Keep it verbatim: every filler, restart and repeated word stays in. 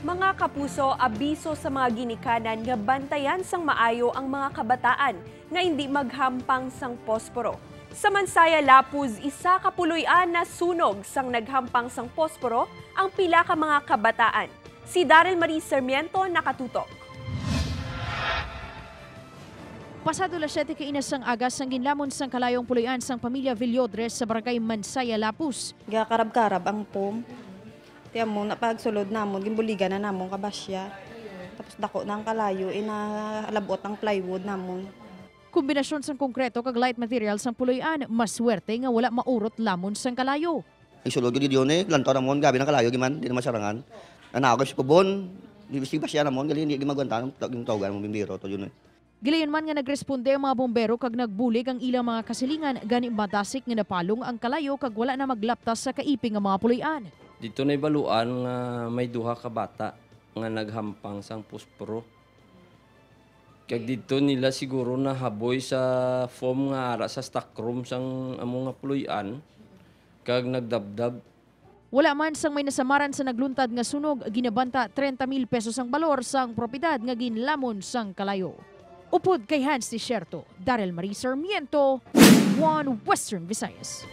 Mga kapuso, abiso sa mga ginikanan nga bantayan sang maayo ang mga kabataan nga indi maghampang sang posporo. Sa Mansaya, Lapuz, isa ka puloy-an nasunog sang naghampang sang posporo ang pila ka mga kabataan. Si Daryl Marie Sarmiento nakatutok. Pasado las siyete kaina sang aga sang ginlamon sang kalayo ang puloy-an sang pamilya Villodres sa barangay Mansaya, Lapuz. Gakarab-karab ang pom. Ti amo na pagsulod namon, ginbuligan na namon kabasya. Tapos dako na ang kalayo, inalabot ang plywood namon. Kombinasyon sang konkreto kag light material sang puloy-an, maswerte nga wala maurot lamon sang kalayo. Isulod gid yun eh, lantaw namon, gabi ng kalayo, giman, di naman sarangan. Nanaog sa kubon, di basta basya namon, gali, hindi magwanta, yung tawgan mo, bimbiro, to yun eh. Gilayon man nga nagresponde ang mga bombero kag nagbulig ang ilang mga kasilingan, gani madasik nga napalong ang kalayo kag wala na maglaptas sa kaiping nga mga puloy-an. Dito na ibaluan nga may duha ka bata nga naghampang sang posporo. Kag dito nila siguro nahaboy sa foam nga ara sa stock room sang amo nga puloy-an, kag nagdabdab. Wala man sang may nasamaran sa nagluntad nga sunog, ginabanta trenta mil pesos ang balor sang propiedad nga ginlamon sang kalayo. Upod kay Hans Desierto, Daryl Marie Sarmiento, One Western Visayas.